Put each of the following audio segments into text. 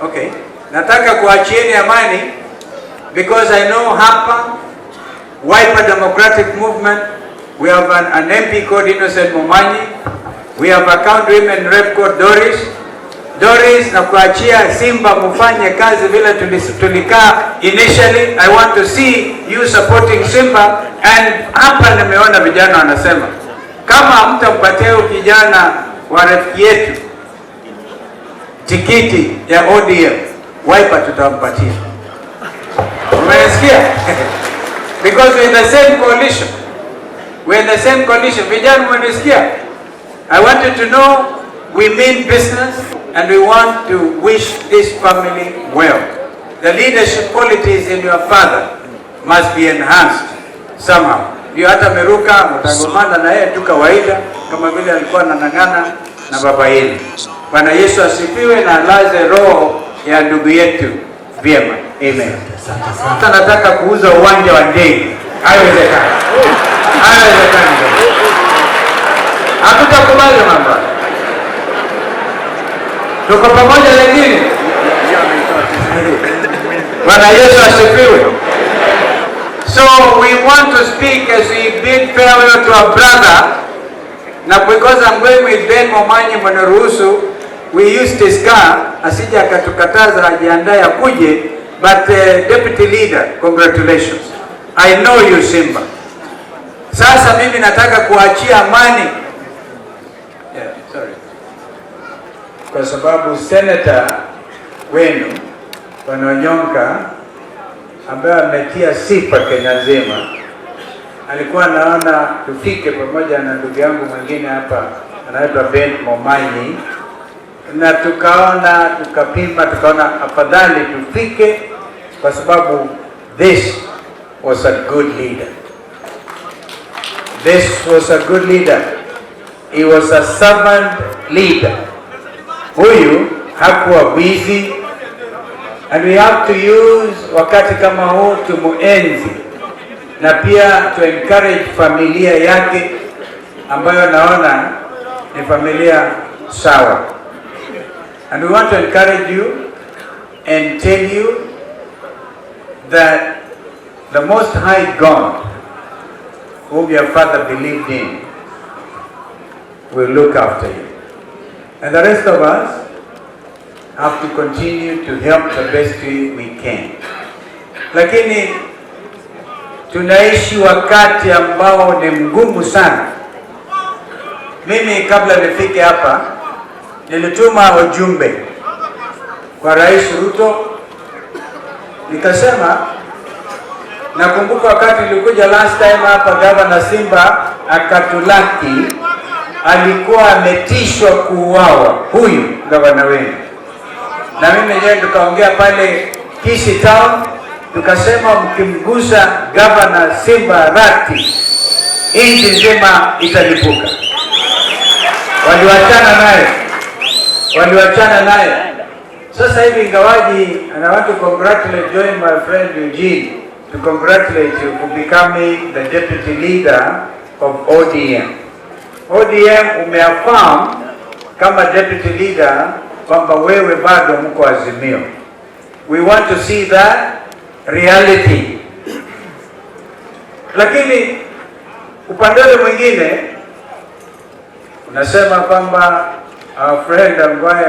Okay. Nataka kuachieni amani because I know hapa Wiper Democratic Movement, we have an MP called Innocent Momanyi. We have a county women rep called Doris. Doris, na kuachia Simba mufanye kazi vile tulikaa initially. I want to see you supporting Simba, and hapa nimeona vijana wanasema kama mtampatia huyu kijana wa rafiki yetu tikiti ya ODM, Wiper tutampatia. Umenisikia? Because we're in the same coalition. We're in the same coalition. Vijana, mmenisikia? I want you to know we mean business and we want to wish this family well. The leadership qualities in your father must be enhanced somehow. Ndio hata Miruka mtagomana na yeye tu kawaida kama vile alikuwa anang'ang'ana na baba yenu. Bwana Yesu asifiwe na alaze roho ya ndugu yetu vyema. Amen. Sasa nataka kuuza uwanja wa ndege. Haiwezekani. Haiwezekani. Hatutakubali mambo. Tuko pamoja lakini. Bwana Yesu asifiwe. So we want to speak as we bid farewell to our brother. Na because I'm going with Ben Momanyi, mniruhusu, we used his car, asije akatukataza ajiandae akuje, but deputy leader, congratulations. I know you, Simba. Sasa mimi nataka kuachia amani. Yeah, sorry. Kwa sababu senator wenu Bwana Onyonka, ambaye ametia sifa Kenya nzima, alikuwa naona tufike pamoja na ndugu yangu mwingine hapa anaitwa Ben Momanyi, na tukaona, tukapima, tukaona afadhali tufike, kwa sababu this was a good leader. This was a good leader. He was a servant leader. Huyu hakuwa busy, and we have to use wakati kama huu tumuenzi na pia to encourage familia yake ambayo naona ni familia sawa. And we want to encourage you and tell you that the Most High God, whom your father believed in, will look after you. And the rest of us have to continue to help the best way we can. Lakini tunaishi wakati ambao ni mgumu sana. Mimi kabla nifike hapa nilituma ujumbe kwa Rais Ruto, nikasema, nakumbuka wakati nilikuja last time hapa, Gavana Simba akatulaki, alikuwa ametishwa kuuawa huyu gavana wenu, na mimi mwenyewe tukaongea pale Kisii Town, tukasema mkimgusa Gavana Simba Arati, nchi nzima italipuka. Waliwachana naye, waliwachana naye. Sasa hivi ingawaji, and I want to congratulate, join my friend Eugene to congratulate you for becoming the deputy leader of ODM. ODM umeaffirm kama deputy leader kwamba wewe bado mko Azimio. We want to see that reality. Lakini upande ule mwingine unasema kwamba our friend ambaye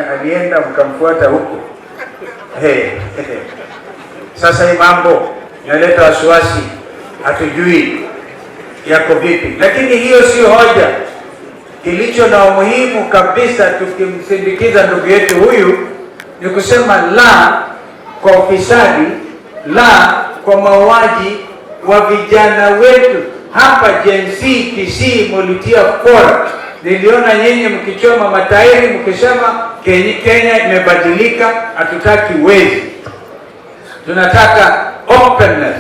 alienda mkamfuata huko. Hey, hey. Sasa hii mambo inaleta wasiwasi, hatujui yako vipi, lakini hiyo sio hoja. Kilicho na umuhimu kabisa tukimsindikiza ndugu yetu huyu ni kusema la kwa ufisadi, la kwa mauaji wa vijana wetu hapa. Gen Z Kisii mulitia fora. Niliona nyinyi mkichoma matairi mkisema Kenya imebadilika, hatutaki wezi, tunataka openness,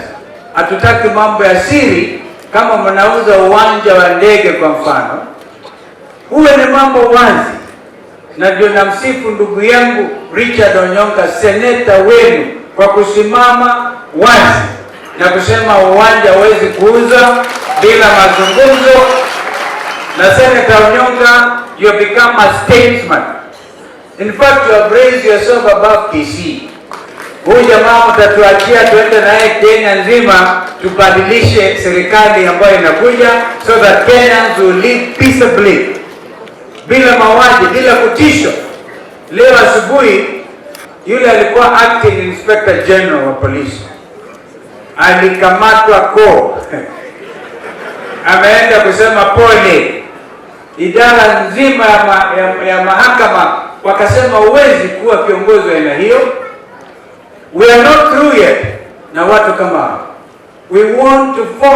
hatutaki mambo ya siri. Kama mnauza uwanja wa ndege kwa mfano, huwe ni mambo wazi, na ndio namsifu ndugu yangu Richard Onyonka, seneta wenu, kwa kusimama wazi na kusema uwanja huwezi kuuza bila mazungumzo. Na Senator Onyonka, you have become a statesman. In fact, you have raised yourself above Kisii. Huyu jamaa mtatuachia tuende naye Kenya nzima, tubadilishe serikali ambayo inakuja, so that Kenyans will live peaceably, bila mauaji, bila kutishwa. Leo asubuhi yule alikuwa acting inspector general wa polisi alikamatwa ko ameenda kusema pole. Idara nzima ya mahakama wakasema huwezi kuwa kiongozi wa aina hiyo. We are not through yet na watu kama hao. We want to follow